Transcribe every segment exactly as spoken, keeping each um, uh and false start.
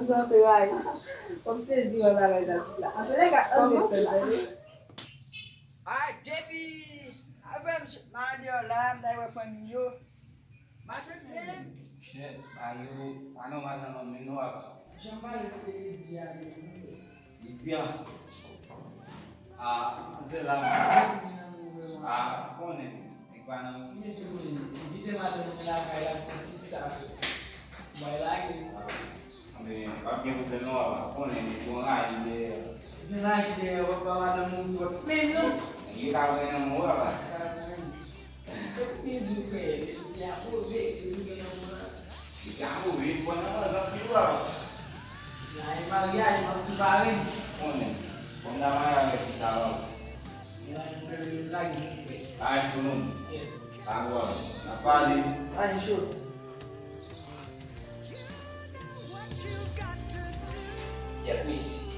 Zantray. Kòm sezi wè bagay sa, sista. Antouka, an ret tann, tande. Ay, depi avè m sot nan deyò la, m t al wè fanmi yo. Matant menm. Chè, pa yo, pa nòmal nan nonm li non, papa. Jan m pale kote Lidi a menm. Lidi a? A, manzè la. A, konnen. Nèg pa nan moun. Byen, se konnen. Envite madanm mwen lakay la, pou sista. Mwen lage. Men, pa gen pwoblèm non, papa. Konnen, li gon rayi dèyè. Gen rayi dèyè, w ap ba madanm ou tou. Men non. Li ka pran nan mwen, papa. Yo, li di w fè, li di a move, li di w gen nan mwen. Li ka move, li pran nan manzè anpil, papa. La, e maryaj, m ap tou pare. Konnen. Kòm ta marye avèk fi sa, papa. Gen la, gen pwoblèm, gen la, gen pwoblèm. Ay, fou non. Yes. Pa gwa. N ap pale. Ay, cho. Kèt mesye.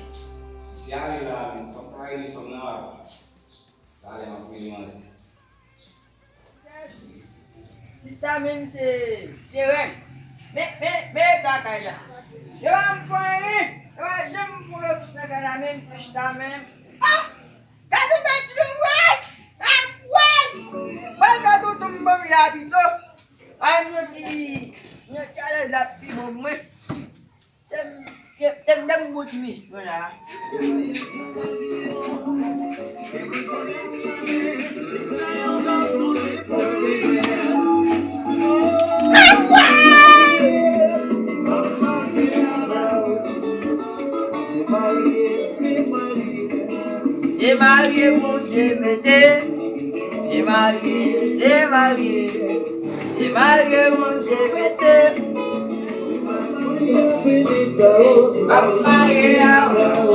Mesye ale la, men kòm ta rele fanm nan, papa. Talè m ap rele manzè. Sista menm se, se rèn. Men, men, men eta kay la. Yo pa janm fè anyen. Yo pa janm fè lofis nan kay la menm, pou chita menm. Ah! Gade yon bèl ti lombraj! Anmwey! Mwen fè tonton m ban m la pito. Ay, m yon ti, m yon ti alèz la pi bon pou mwen. Tem, tem, tem, tem, bon ti mizik mwen la. Se marye Bondye mete, se marye, se marye. Se marye Bondye mete. M ap marye avè w.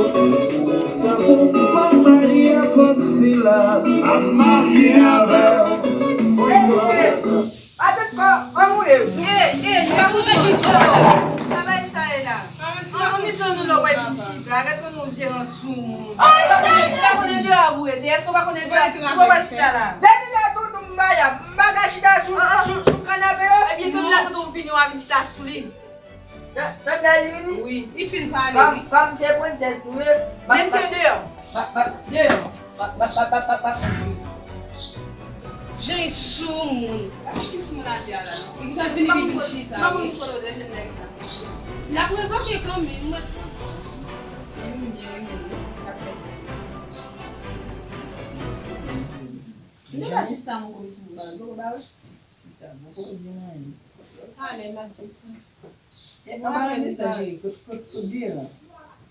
Tankou m pa marye avèk sila, m ap marye avè w. Atann, kò, kò moule. E, e, nou pa konprann. Sa bay sa ye la. An, an mitan nou la, w ap vin chita. Gade kòman w jeran soumoun. Ay, sa ye la. Ou pa konnen deyò a pou rete. Èske ou pa konnen deyò a pou rete? Ou pa chita la. Depi lè tonton m pa la, m pa ka chita sou, sou, sou kanape yo. Ebyen, tonton la, tonton m vini, w a vin chita sou li. Tan, tan la li vini? Wi. Li fin pale, wi. Kòm, kòm se prensès nou ye. Mesye deyò. Pa, pa, deyò. Pa, pa, pa. Jan e soumoun. Gade ki soumoun a di a la. Li sa vini, li vin chita, wi. L ap revoke kanmenm, mwen. Se yon byen renmen, wi. L ap fè stil. M te ba sista mwen komisyon pou ba l, poko ba l? Sista mwen poko di mwen anyen. Talè m ap di sa. E, anba mesaj, kot, kot, kot deyò a?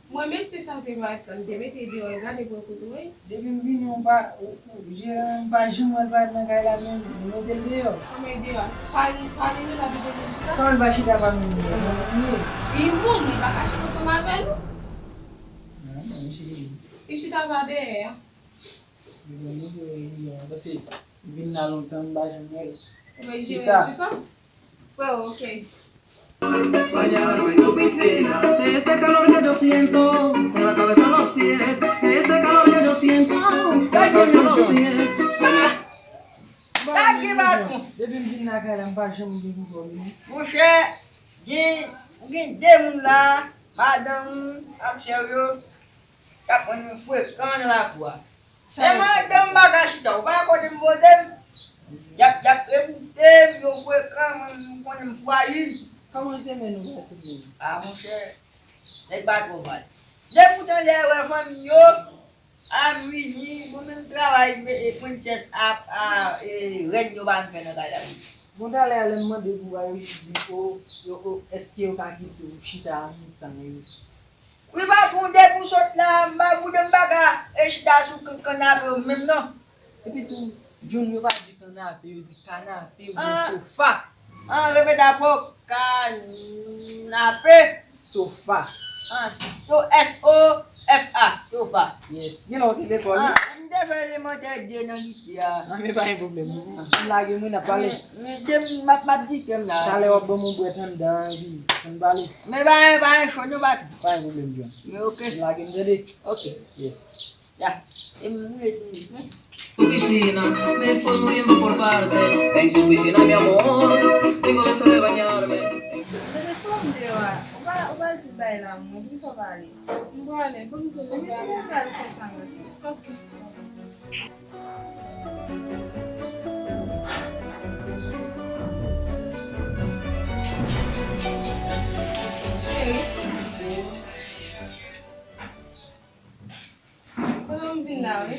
Mwen, mesye sa te ba l, m te mete l deyò, l gade pou l kote w ye. Depi m vini, ou pa, ou, ou, jeran m pa janm wè l parèt nan kay la menm, m mete l deyò. Kòman l deyò a? Pa, pa vini la, li te vin chita? Kòman l pa chita pa vini? Li moun, li pa ka chita ansanm avè nou. Non, non, li chita. Li chita pa dèyè a. Yo ban nou vre, yo, paske m vin la lontan, m pa janm wè l. Sista. Freo, ok. Bañarme en tu piscina, de este calor que yo siento, de la cabeza a los pies, de este calor que yo siento, de la cabeza a los pies. Pa gen patwon. Depi m vin lakay la, m pa janm gen kontwòl li non. Monchè, gen, ou gen de moun la, madanm ou ak sè w yo, k ap rann nou frekan nan lakou a. Men madanm m pa ka chita, ou pa wè kote m poze m? Y ap, y ap repoute m, yo frekan, mwen, m konnen m fwayi. Kòman semèn ou pase menm? A, monchè, nèg pa twò mal. Depi w tan lè wè fanmi yo, a m vini, mwen menm travay, e, prensès a, a, e, rèn yo ba m fè nan kay la. Bon, talè a lè m mande pou bagay, yo di, o, yo, o, èske yo ka kite w chita mitan yo? Wi, patwon, depi w sot la, m pa, bouda m pa ka, e, chita sou kan-, kanape yo menm non. Epi tou, John, yo pa di kanape, yo di kanape oubyen sofa. An, repete ankò, kanape. Sofa. An, so, S O F A, sofa. Yes. Gen lè w te lekòl, wi. An, m te fè elemantè de nan lise a. An, men pa gen pwoblèm. Lage mwen, n ap pale. Men, men, m ap, m ap distrè m la. Talè w ap ban m yon bwèt anndan, epi ann pale. Men pa, pa cho non, patwon. Pa gen pwoblèm, John. Men ok. Lage m, tande. Ok. Yes. Ya. E m rete, wi. Tu piscina, me estoy muriendo por verte. En tu piscina, mi amor, tengo deseo de bañarme. Mete fanm deyò a. Ou pa, ou pa di Bay la, mwen, poukisa w pa ale? M prale, ban m tou. Ebyen, mwen pral fè sa, mèsi. Ok. Cheri. Kote m vin la, wi.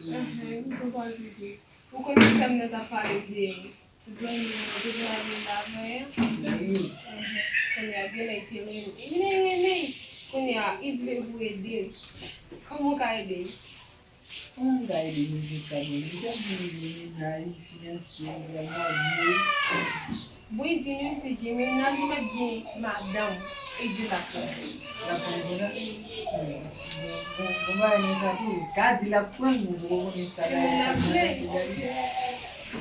Enhen, m konprann pito. Ou konnen sè m nan t ap pale de zanmi nou te vin al vin lavan an? Wi. Enhen. Kounye a, gen lè li te renmen. Li vin renmen. Kounye a, li vle pou ede l. Kòman w ka ede l? Kòman m ka ede misye sa menm? Misye ap vin gen mennaj, fiyanse, li pral marye. Bon, li di menm si gen mennaj, li mèt gen madanm, e di l ap pran. L ap pran pou la? Bon, bon, bon, bagay nan sa tou. Ka di l ap pran, men ou poko konnen sa. Se moun l ap vle.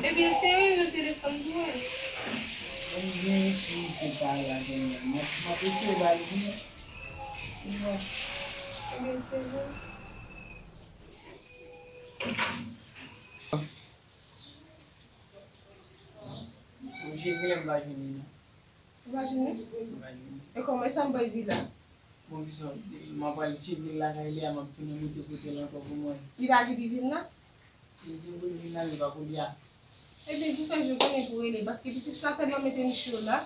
Ebyen, sere nan telefòn pou wè. Bon, byen si se pa la kounye a. M ap, m ap eseye ba l, wi. Bon. Ebyen, se bon. Mwen cheri, lè m pa jwenn li non. Ou pa jwenn li? M pa jwenn li. E kòman sa m pral di la? Bon, kisa w di? M ap pral tcheke l lakay li a, m ap tounen moute kote l ankò pou mwen. Li pa gen pi vin la? Li gen pou l vin la, men pa kounye a. Ebyen, pou fè je konnen pou rele, paske pitit la tèlman mete m cho la.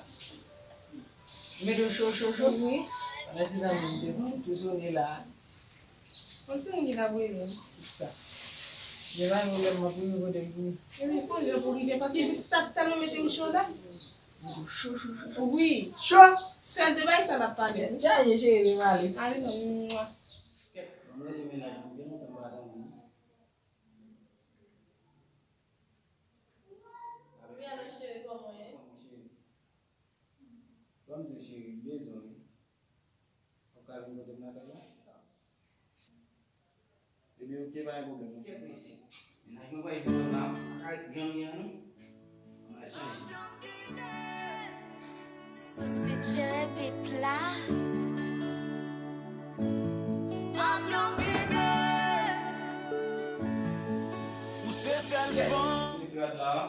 Mete w cho, cho, cho? Wi. Pandan se tan, mwen te tou sone la. Yon timoun ki t ap rele m. Sa. Gen pa gen pwoblèm, m ap rive kote l pou ou. Ebyen, fè yon jan pou rive, paske pitit la tèlman mete m cho la. Cho, cho, cho, cho. Wi. Cho? Sèl de bagay sa l ap pale. Tèt chaje, cheri, m ale. Ale non, mwa. Kèt, mwen renmen mennaj mwen, gen lontan m pa tande l. Wi, alo, cheri, kòman w ye? Kòman w, cheri? Ban m di w, cheri, m bezwen w, wi. W ap ka vin kote m lakay la? Ebyen, oke, pa gen pwoblèm, monchè. Kèt mesye. Mennaj mwen pa vin la, pa ka janm ye a non. Mennaj chanje. Sous pitch repit la. Ou se sèl fanm. Kèt, ou te grad la, a?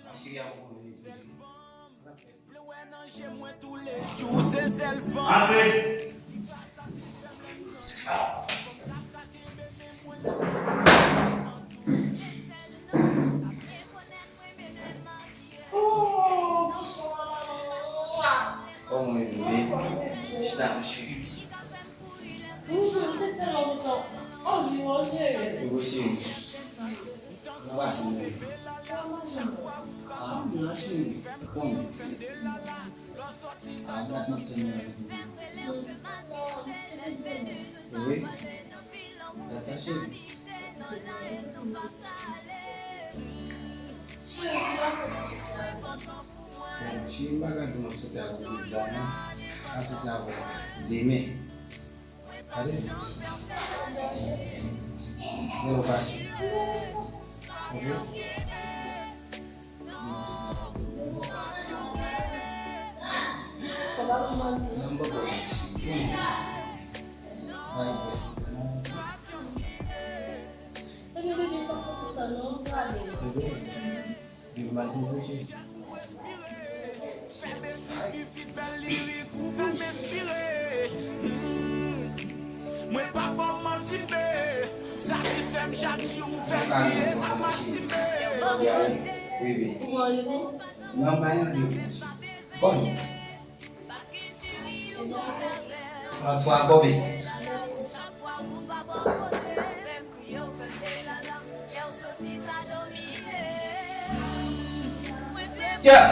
A cheri a poko vini toujou. Sa n ap fè? Antre! Kòman w ye, bebe? Chita, mon cheri. Yo, cheri. Kòman w pase, bebe? Ah, m la, cheri. Ou konnen. Ah, dat m ap tann ou la depi. Wi. Dat sa, cheri. Bon, cheri, m pa ka di w m ap soti avè w jodi a non. M ka soti avè w demen. Gade. Gade yon fason. Ok? Non, m poko manti. Ay, bèsi, non. Ebyen, bebe, pa fè konsa non, m prale. Bebe, bebe, m al pèdi, cheri. Mwen pa ba w manti, be. Satisfè m chak jou, ou fè m bliye sa m ap di, be. Wi, wi. Ou pa rele pou? Non, m pa rele pou. Bon. Lòt fwa ankò, be. Yeah!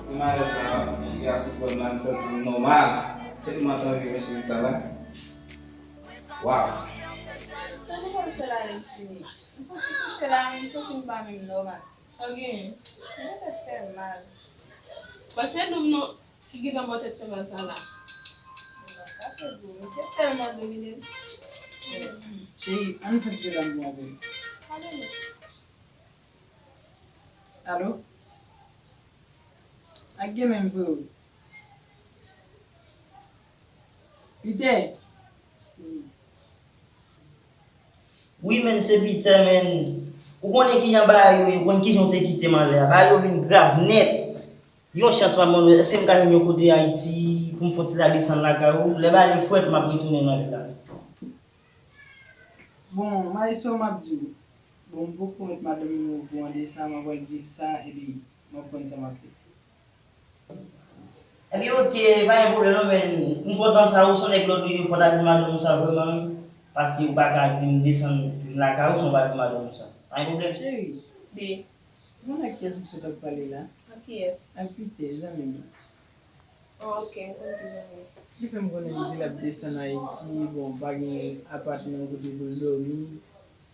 Ti malèz la, cheri a sou kò m la, m santi m nòmal. Tèlman t anvi wè cheri sa la. Waw! Sa nou pral fè la lè m fini? M santi kouche la, m santi m pa menm nòmal. Sa w genyen? Mwen tèt fè m mal. Bon, se nou menm ki gentan ba w tèt fè mal sa la. Mwen pa kache di w, misye tèlman domine m. Cheri, ann fè ti pye dam pou mwen, bebe. Ale non. Alo? Ak gen menm, freo. Pite. Wi, men, se Pite, men. Ou konnen kijan bagay yo ye, ou konn kijan w te kite m anlè a. Bagay yo vin grav nèt. Yon chans m ap mande w, èske m ka jwenn yon kote Ayiti pou m fè yon ti la desann lakay ou? Lè bagay yo frèt, m ap retounen nan vil la. Bon, maestro, m ap di w. Bon, m poko met madanm mwen opouran de sa, m ap pral di l sa, epi m ap konn sa m ap fè. Ebyen, oke, pa gen pwoblèm non, men m kontan sa, ou se yon nèg lòt, wi, fò w ta di madanm ou sa vrèman, wi, paske ou pa ka di m desann vin lakay ou san w pa di madanm ou sa. Pa gen pwoblèm. Cheri, Bi. Ou konn ak kiyès misye t ap pale la? Ak kiyès? Ak Pitè, zanmi m nan. Ah, ok, m konn ki zanmi. Li fè m konnen li di l ap desann Ayiti, bon, pa gen apatman kote pou l dòmi.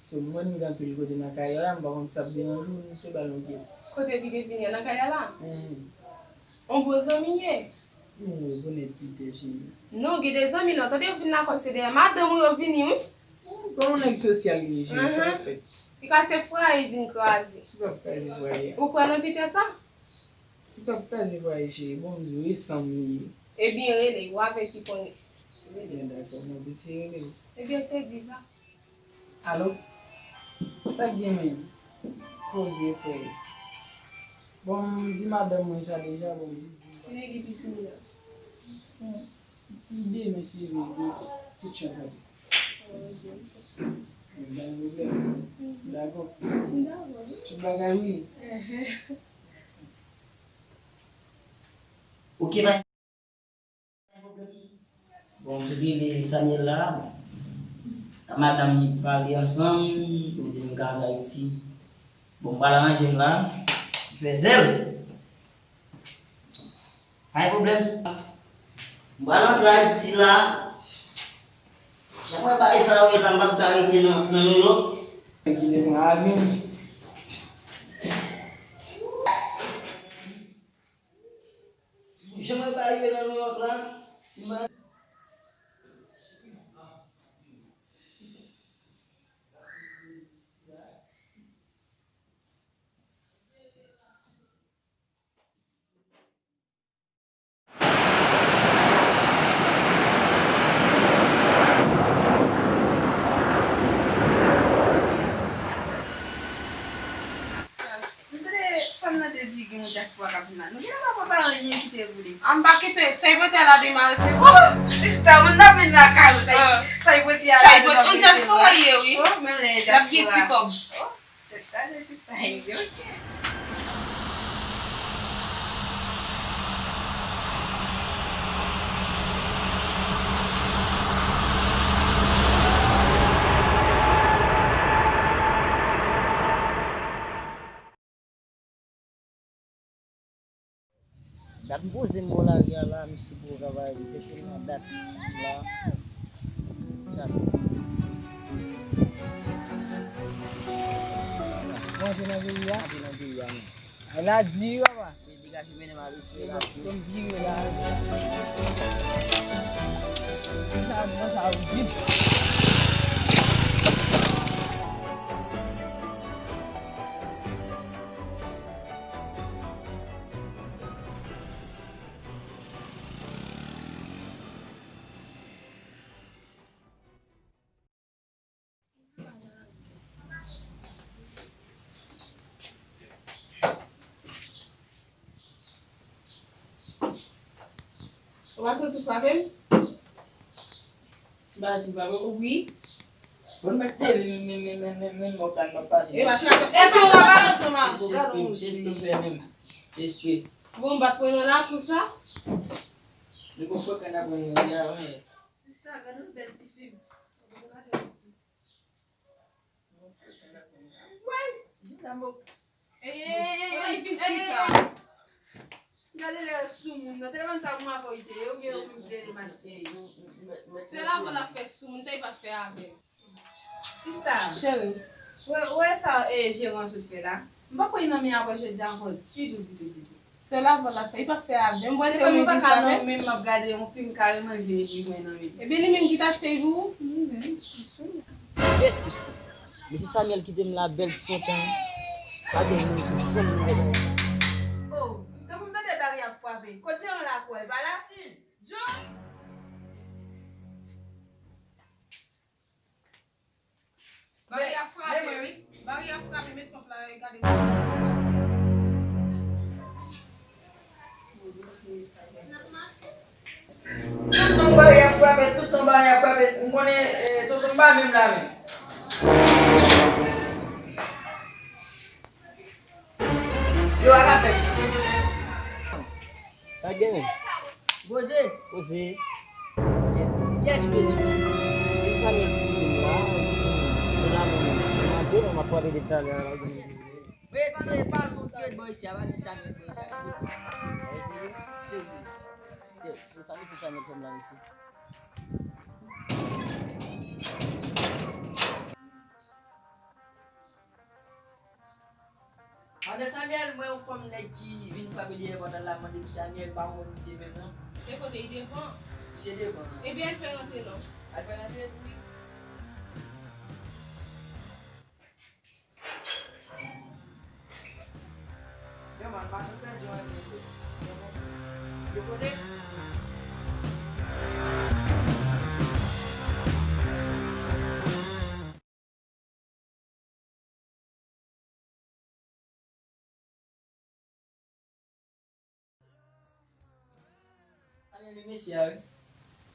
So, m wè m gen anpil kote nan kay la, m pa konn si ap deranje w, nou te ba l yon pyès. Kote Pitè vini an, nan kay la la? Hmm. On bon zanmi ye. Wi, bonè Pitè, cheri. Non, gen de zanmi non, tande yo vin lakòz, se dèyè madanm ou yo vini, wi. Bon, yon nèg sosyal li ye, cheri, sa ap fèt. Li kase fwaye vin kraze. Li p ap kraze fwaye a. Ou kwè nan Pitè sa? Li p ap kraze fwaye, cheri. Bon, m di w, e san m li ye. Ebyen, rele, w avèk ki konnen. Ebyen, dakò, m ap eseye rele l. Ebyen, se di sa. Alo? Sa k gen, men? Poze, frè. Bon, m di madanm mwen sa deja, bon, m jis di. Ki nèg epi kounye a? Bon, ti demen, se vre, gen tout chans avè. Oh, Dye. Men pa gen pwoblèm. Dakò. Dakò, wi. Tout bagay, wi. Ok, bye. Bon, m rele Sanyèl la. Madanm li pale ansanm, yo di m ka al Ayiti. Bon, m pral aranje m la. M fè zèl. Pa gen pwoblèm. M pral antre Ayiti la. Jan mwen bay sa yo la, m p ap ka rete nan, nan Nouyòk. Kite pran avyon. Jan mwen pa rive nan Nouyòk la, si m pa M tande fanm nan te di gen yon dyaspora k ap vin la. Nou genlè pa pwopare anyen kite pou li. An m pa kite, Sèy Potè la demare se pou. Oh, sista, moun nan vin lakay ou, Sèy, Sèy Potè a la. Sèy Potè, yon dyaspora ye, wi. Oh, menm lè dyaspora. L ap gen ti kòb. Oh, tèt chaje, sista, oke. Dat m poze m bò lari a la, m sipozè travay, m chèche nan dat la. Tchak. Mwen antre nan peyi a. Antre nan peyi a, men. Ala di, papa. Degaje mennen m ale sou la. Konn vire la. Sa, sa vid. Ou pa santi w frape m? Ti bagay, ti bagay. Wi. Bon, mèt pale, men, men, men, men, men, men, mwen pa nan pase. E pa frape. Èske w pa pale ansanm avè m? Gade yon moun serye. Espre. Bon, m pa t pran nan lakou sa. Li gon frekan nan pran nan la, wi. Sista, gade yon bèl ti fi. Bon, gade yon sis. Woy! Ey, ey, ey, ey, ey, ey, ey, ey. Gade lè soumoun nan. Telefòn sa pou mwen avè w te ye. Ou gen yon vle m achte. Se lavan l ap fè soumoun, sa li pa fè avè m. Sista. Cheri. Ou wè, ou wè sa, e, jeran sot fè la? M pap pran nan men apre jodi a ankò ditou, ditou, ditou. Se lavan l ap fè, li pa fè avè m. Mwen se ou menm ki frape. Menm m ap gade yon fim kareman li vin epi mwen nan men. Ebyen li menm ki t achte l pou ou? Li menm, li sou. Bèl ti sa. Mesye Samuel kite m la, bèl ti tonton. Pa gen moun ki janm vin wè bagay sa. Oh, tankou m tande bagay ap frape. Kot jeran la kwè, pa la ti? John! Bagay ap frape, wi. Bagay ap frape, met kòb la, gade kòman sa ap frape. Pa menm la menm. Yo, a la fèt. Sa gen? Poze. Poze. Kiyès poze? Sa gen la. Mwen la menm. Mwen la menm. Mwen ap pale de talè a la. Mete pa konke bò isi a, pa gen Samuel bò isi a. Se vre. Ke, se sa, se Samuel fè m la isi. Madan Samuel, mwen yon fanm nèg ki vin frape dèyè pòt la, mande pou Samuel, pa konn misye menm non. E kote li devan? Misye devan. Ebyen, al fè rantre non. Al fè rantre? Wi. Yo, man, pa nou pèdi yon ane tou. Yo konnen.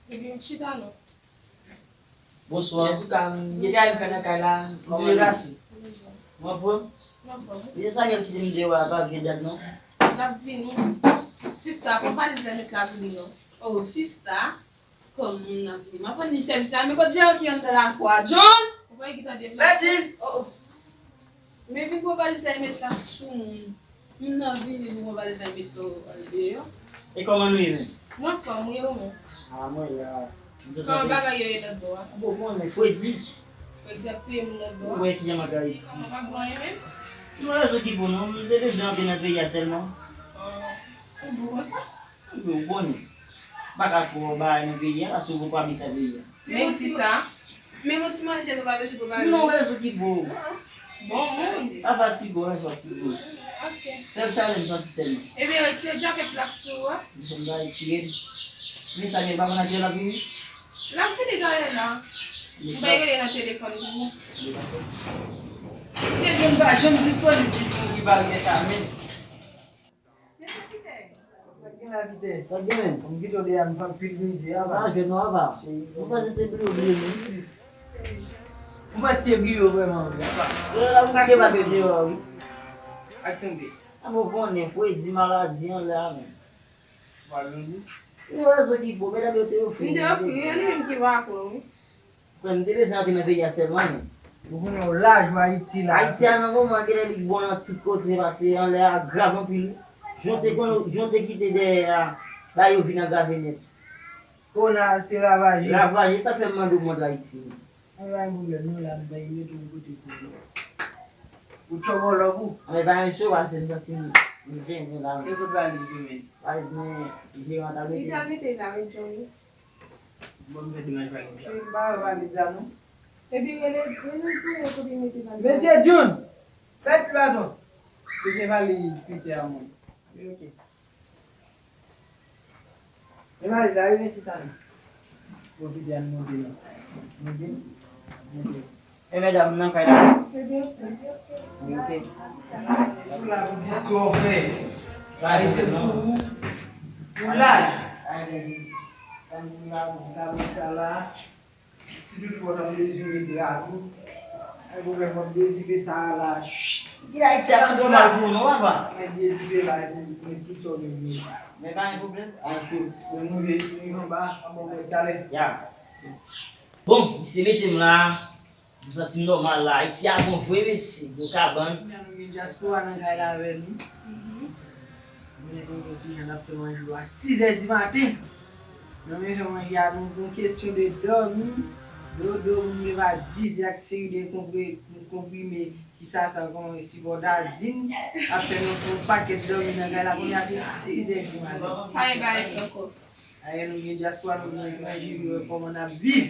Ebyen, m chita non. Bonswa. Antouka, m gen travay m fè nan kay la, m di mersi. Ou anfòm? M anfòm. Mesye Samuel kite m deyò a pa vye dat non. L ap vini. Sista, pran valiz la, met la pou li non. Oh, sista. Kòm moun nan vini, m ap rann li sèvis la. Men kote Jero ki anndan lakou a? John! Ou pa ki tande Betty! Oh, oh. Men vin pran valiz la, met la sou moun. Moun nan vini, li pran valiz la, met deyò. E kòman nou ye menm? M anfòm, wi, ou menm? A, mwen la. Kòman bagay yo ye lòt bò a? Bon, bon, men fredi. Fredi ap touye moun lòt bò a. Ou wè ki jan m ap Ayiti. Ou pa bon anyen menm? Yon rezon ki bon non, m te bezwen antre nan peyi a sèlman. Oh, ou bon konsa? Ou konnen. M pa ka fè bagay nan peyi a, paske ou konn pa abitye peyi a. Men ou ti sa. Men yon ti manje nou pa bezwen prepare. Non, rezon ki bon. Bon moun. Pa fatige w, pa fatige w. Ok. Sèl chalè m santi sèlman. Ebyen, retire djakèt la sou ou a. M ba retire l. Men sa gen pa konn a ki lè l ap vini. L ap vini talè la. M bay rele nan telefòn pou ou. Se John pa janm disponib pou li ba l men sa menm. Sa gen la, Pite? Sa gen? M kite w deyò, m pran anpil mizè, apa. Pa jwenn ou, apa. Ou panse se bliye ou bliye nou? Ou prèske bliye w vrèman, wi, apa. Yo, la, ou ka debake deyò, wi. Ak tonbe. A, bon, konnen, fredi maladi anlè a, menm. Pa jwenn ou. Yon rezon ki bon, medam yo te ofri. M te ofri, e li menm ki pa kwè, wi. Frè m, m te bezwen antre nan peyi a sèlman, men. Ou konnen w laj ou Ayiti la. Ayiti a nan moman genlè li bon nan tout kote, paske anlè a grav anpil. Jan w te konnen, jan w te kite dèyè a, bagay yo vin agrave nèt. Kòna se ravaje. Ravaje, sa fè m mande w mond Ayiti. Anben, pa gen pwoblèm, non, la, m bay mete w kote pou ou. Ou tchòbò lòv ou? Anben, pa gen cho, paske m santi m, m jennen la. E kote valiz ou menm? Valiz mwen, jeran ta mete. Li ta mete la, wi, Johnny. Bon, m fè demann valiz la. Wi, m pa wè valiz la, non. Epi rele, rele pou yo kote mete valiz la. Mesye Jun! Fè ti baton! Cheke valiz Pite a mwen. Wi, ok. Men valiz la, wi, mesye Samy. Bon, Pite a monte non. Monte. Monte. E medam nan kay la. Ou la pou distwè w frè. Sa e se pou ou. Ou laj. Si tout fwa w t ap dezire dra tou. Ay, pwoblèm w ap dezire sa a la. Ki la iti a pa twò mal pou ou non, papa. Men dezire la, men tout sa w bezwen. Men pa gen pwoblèm. Ay, tou. Men nou rive anba, anba w talè. Ya. Bon, misye mete m la. M santi m nòmal la. Ayiti a bon vre, mesye. Bon kabann. Kounya nou gen dyaspora nan kay la avè nou. Mwen konn yon ti jan n ap fè manje yo a sizè di maten. Nou men fè manje a, nou gon kesyon de dòmi, dodo, moun leve a dizè ak seri de konpre-, konprime, kisa sa, kòman, sipòtadin, ap fè nou fè yon pakèt dòmi nan kay la, kounya se sizè di maten. Pa gen bagay sa ankò. Ayè nou gen dyaspora, nou gen etranje, yo wè kòman n ap viv.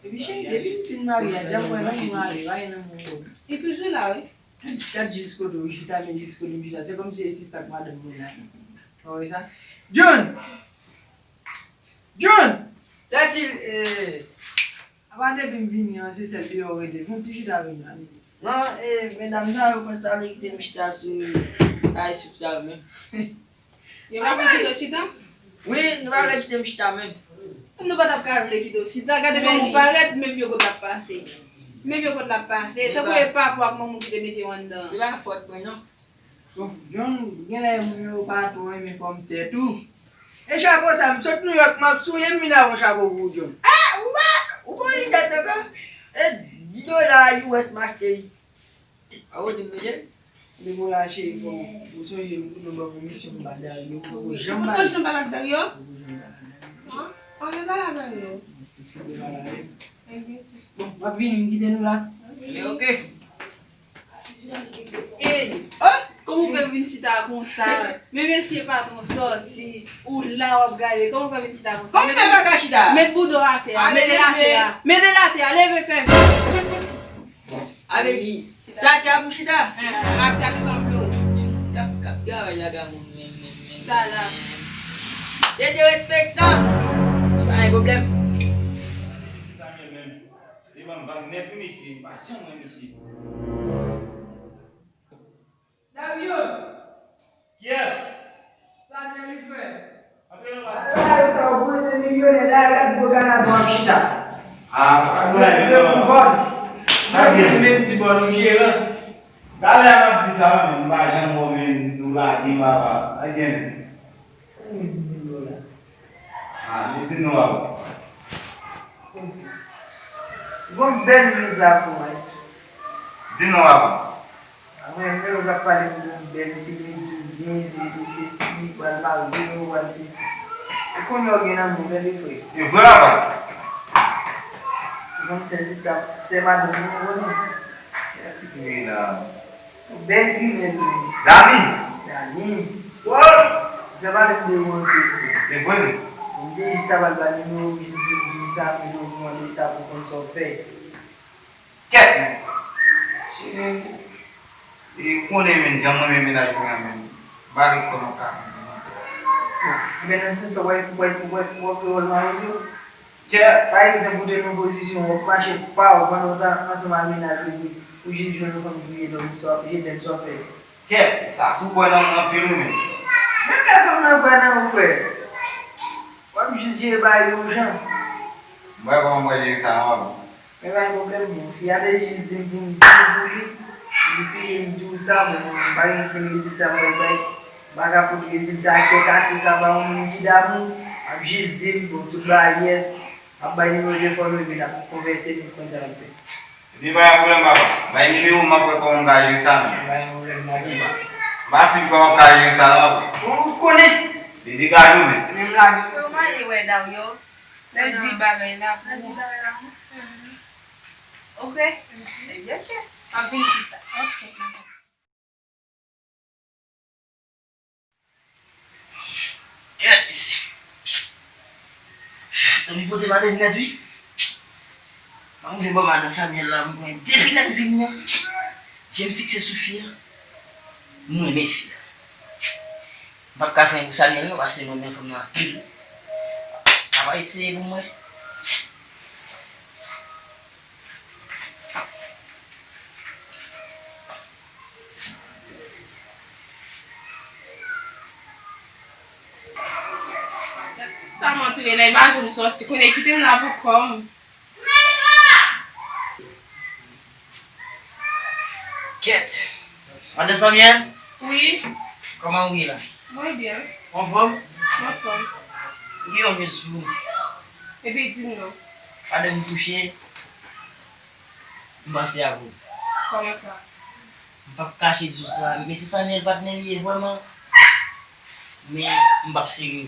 Epi cheri, depi m fin marye a, janm wè nan moun mare, pa gen nan moun moun. Li toujou la, wi. Gad jis kote w chita, men jis kote m chita. Se kòmsi e sista ak madanm mwen la. Ou wè sa? Jun! Jun! Tèt il, eh. Apa depi m vini an, se sèl deyò w rete. Fè yon ti chita avè m la, men. Non, eh, medam sa yo prèske pa vle kite m chita sou kay soup sa menm. Yo pa vle kite w chita? Wi, nou pa vle kite m chita menm. Nou pa t ap ka vle kite w chita. Gade kòman w parèt, menm yo kot l ap pase. Menm yo kot l ap pase. Tankou e papa w ak manman w ki te mete w anndan. Se pa fòt mwen, non. Bon, John, genlè moun yo pa twò renmen fòm tèt ou. E chapo sa, m sot Nouyòk, m ap souye m vin avè yon chapo pou ou, John. Ah, ou wè? Ou konn li tèt ankò? E dis dola U S m achte li. A ou di m mete? Depi w la cheri, bon, ou sonje m konnen w ban m misyon m pa Dario, ou poko janm pale. Ou poko janm pale ak Dario? Ou poko janm pale ak Dario. An, an, pale ak Dario. Ou fini pale avè m. Bon, m ap vini, m kite nou la. Ok. Ey, oh, kòman w fè vin chita konsa? Men mesye patwon sòti, ou la w ap gade, kòman w fè vin chita konsa? Kòman m fè pa ka chita? Met bouda w atè a, mete l atè a, mete l atè a, leve fè vit. Avè di, sa te ap chita? Atè ak sanble w. K ap, k ap travay la, gade moun, men, men, men. Chita la. Se derespektan. Pa gen pwoblèm. Se ban m vag nèt wi mesye, m pa janm wè mesye. Dario! Yes! Sa byen li fè. Antre nan bal. Sa yo poze milyonè la, gad gwo ganav w ap chita. Ah, pa gen pwoblèm non. Pa gen. Menm ti bòn ou jeran. Talè m ap di sa, men m pa janm wè w, men nou lage m papa. Pa gen. Ann vin di nou la. Ah, li di nou avan. Gon bèl news la pou mwen. Di nou avan. Mwen menm, w ap pale pou yon bèl ti news, byen, se, se, se, si, pral marye, ou pral se. Ou konnen w gen nan men, tande frè. E vre papa. Manmzèl se ta, sè madanm mwen, ou konnen. Kiyès ki te la? Bèl ginen li. Dani? Dani. Wow! Sa pa vin deranj ou. E vre wi. M te jis ta pral ba nimewo w, jis di m di w sa, men ou mande sa pou konn sa w fè. Kèt men. Cheri, e ou konnen men jan mwen renmen mennaj mwen an men. M pa ret kò nan ka konn mwen. Men nan sans sa, w wè, w wè, w wè, w wè krewòl malozo. Kè, pa egzanp, ou te nan pozisyon, w ap mache pa w pandan w ta ansanm ak mennaj ou, epi ou jis jwenn yon fanm ki kriye je t'aime sa w fè. Kè, sa sou bò nan anpil wi men. Men lè fanm nan kwè nan ou, frè. W ap jis jere bagay yo yon jan. M wè kòman m pral jere sa non papa. Men pa gen pwoblèm, bon. Fi a te jis di m pou m di l pou li. Epi si m di w sa, bon, m pa gen okenn rezilta m pral bay. M pa ka pot rezilta kè kase sa ba yon moun ki damou. M ap jis di l, bon, tout bagay yes. M ap bay nimewo telefòn ou epi n ap konvèse pou n konn sa n ap fè. Epi pa gen pwoblèm papa. Bay nimewo m, m ap wè kòman m ka jere sa menm. Pa gen pwoblèm, m ap di w. M pa fin kwè w ap ka jere sa non papa. Bon, ou konnen. Li degaje w men. Menm la. Kòman li wè Dario? Lè di bagay la pou ou. Lè di bagay la pou ou. Ok. Ebyen, ok. M ap vin sista. Ok. Kèt, mesye. Dòmi pote madanm nèt, wi. Mwen vle bò madan Samuel la, mwen depi lè m vini an, je m fikse sou fi a. M renmen fi a. M p ap ka fè anyen pou Samuel non, paske mwen renmen fanm nan anpil. Papa eseye pou mwen. Gad sista m antre la, imajin m sòti, kounye a kite m la pou kò m. Kèt! Madan Samuel? Wi. Kòman ou ye la? Mwen byen. Ou anfòm? Mwen anfòm. M gen yon news pou ou. Epi di m non. Pandan m kouche, m panse avè w. Kòman sa? M p ap kache di w sa. Mesye Samuel patnè m ye vrèman. Men m p ap serye.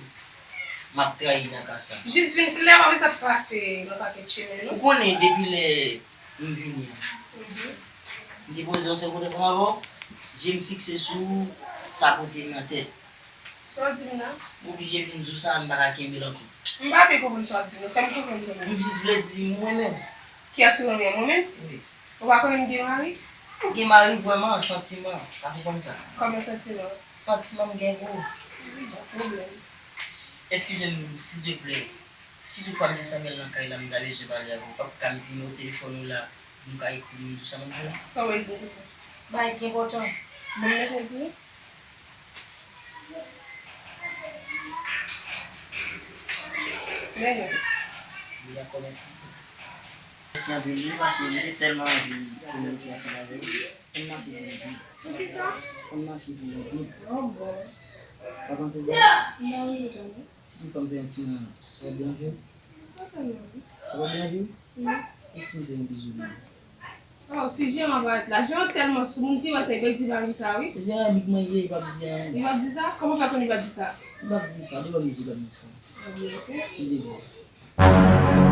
M ap trayi nan ka sa. Jis vin klè, pa bezwen ap pase nan pakèt chemen non. Ou konnen depi lè m vini an. Mhm. M te poze yon sèl kote ansanm avè w. Je m fikse sou ou, sa pote m nan tèt. Sa w di m la? M oblije vin di w sa, m pa ka kenbe l ankò. M pa byen konprann sa w ap di non, fè m konprann kanmenm. M jis vle di m renmen w. Kiyès ou renmen? Mwen menm? Wi. Ou pa konnen m gen mari? Ou gen mari vrèman, santiman, pa konprann sa. Kòman santiman? Santiman m gen pou ou. Wi, pa pwoblèm. Eskize m, silteplè. Si toutfwa mesye Samuel nan kay la, m ta bezwen pale avè w, w p ap ka met nimewo telefòn ou la, pou m ka ekri l, m di w sa m ap di w la? Sa w vle di m konsa? Bagay ki enpòtan. Bon, m mete l pou ou. Men, Li dakò, mèsi. Mèsi anpil, wi, paske m te tèlman anvi kominike ansanm avè w. Sa m mache pou yon bib. Pou ki sa? Sa m mache pou yon bib. Oh, bon. Pa panse sa? M pa panse sa, non. Si toutefois m fè yon ti moman, sa p ap deranje w? Pa tèlman, non. Sa p ap deranje w? Non. E si m fè yon bizou pou ou? Oh, si Jeran parèt la, Jeran tèlman sou, moun si wè sa, li pèk di pa gen sa, wi. Jeran big mwen ye, li p ap di anyen. Li p ap di sa? Kòman w fè konn li p ap di sa? Li p ap di sa, devan m di li p ap di sa. Ah, bon, ok. Si devan.